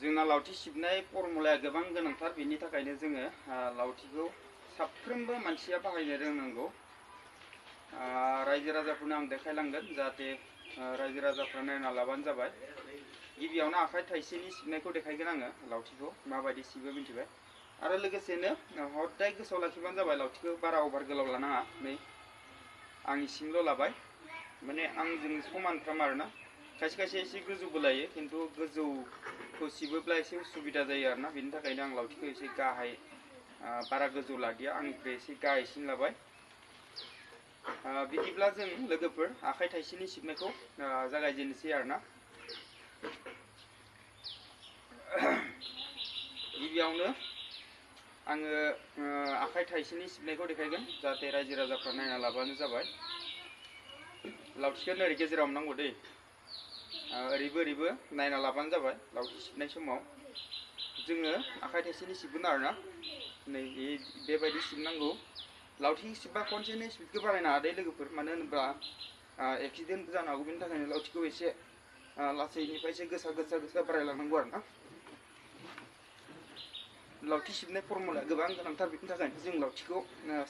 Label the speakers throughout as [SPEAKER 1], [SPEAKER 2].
[SPEAKER 1] जोंना लावथि सिबनाय फर्मुलाया गोबां गोनांथार बेनि थाखायनो जोङो लावथिखौ साफ्रोमबो मानसिया बाहायनो रोंनांगौ। रायजो राजाफोरनो आं देखायलांगोन जाहाथे रायजो राजाफ्रा नायना लाबानो जाबाय। गिबियावनो आखाइ थाइसेनि सिबनायखौ देखायगोन आङो लावथिखौ माबायदि सिबो मिथिबाय। आरो लोगोसेनो हदाय गोसोआव लाखिबानो जाबाय लावथिखौ बारा अभार गोलाव लानाङा। नै आं इसिंल' लाबाय माने आंजों समानफ्राम आरोना। खायसे खायसे एसे गोजौबो लायो खिन्थु गोजौखौ सिबोब्ला एसे उसुबिदा जायो आरोना। बेनि थाखायनो आं लावथिखौ एसे गाहाय बारा गोजौ लादिया आंनिफ्राय एसे गाहायसिन लाबाय। बिदिब्ला जों लोगोफोर आखाइ थाइसेनि सिबनायखौ जागायजेननोसै आरोना। गिबियावनो आङो आखाइ थाइसेनि सिबनायखौ देखायगोन जाहाथे रायजो राजाफ्रा नायना लाबानो जाबाय। लावथिखौ ओरै गेजेराव हमनांगौ दै। ओरैबो ओरैबो नायना लाबानो जाबाय। लावथि सिबनाय समाव जोङो आखाइ थाइसेनि सिबगोन आरोना। नै बेबायदि सिबनांगौ। लावथि सिबबा खनसेनो स्पिडखौ बारायनाङा दे लोगोफोर, मानो होनोब्ला एक्सिडेन्ट जानो हागौ। बेनि थाखायनो लावथिखौ एसे लासैनिफ्रायसो गोसा बारायलांनांगौ आरोना। लावथि सिबनाय फर्मुलाया गोबां गोनांथार बेनि थाखायनो जों लावथिखौ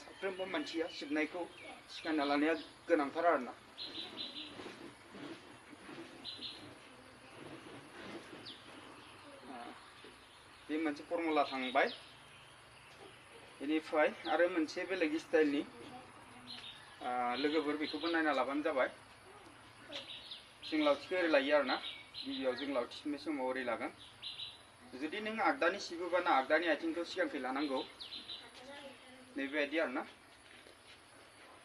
[SPEAKER 1] साफ्रोमबो मानसिया सिबनायखौ सिखायना लानाया गोनांथार आरोना। बे मोनसे फर्मुला थांबाय। बेनिफ्राय आरो मोनसे बेलेग स्टाइलनि लोगोफोर बेखौबो नायना लाबानो जाबाय। जों लावथिखौ ओरै लायो आरोना। गिबियाव जों लावथि सिबनाय समाव ओरै लागोन। जुदि नों आगदानि सिबोबा ना आगदानि आथिंखौ सिगांखै लानांगौ नैबेबायदि आरोना।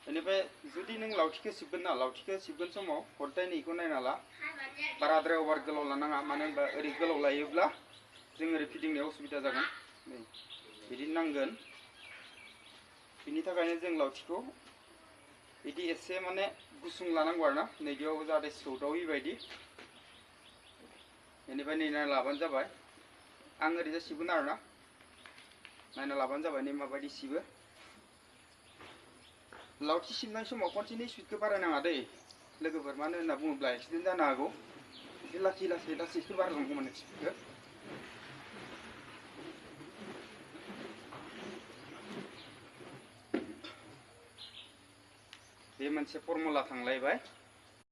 [SPEAKER 1] बेनिफ्राय जुदि नों लावथिखौ सिबगोन ना, लावथिखौ सिबगोन समाव हरदाय नैखौ नायना ला। बाराद्राय अभार गोलाव लानाङा, मानो होनबा ओरै गोलाव लायोब्ला जों ओरै फिदिंनायाव उसुबिदा जागोन। नै बिदि नांगोन। बिनि थाखायनो जों लावथिखौ बिदि एसे माने गुसुं लानांगौ आरोना। नैबेयाव जाहाथे सौदावै बायदि। बेनिफ्राय नै नायना लाबानो जाबाय। आं ओरैजाय सिबगोन आरोना। नायना लाबानो जाबाय नै माबायदि सिबो। लावथि सिबनाय समाव खनसेनो स्पिडखौ बारायनाङा दै लोगोफोर, मानो होनना बुङोब्ला एक्सिडेन्ट जानो हागौ। एसे लासैसो बारायनांगौ माने स्पिडखौ। बे मोनसे फर्मुला थांलायबाय।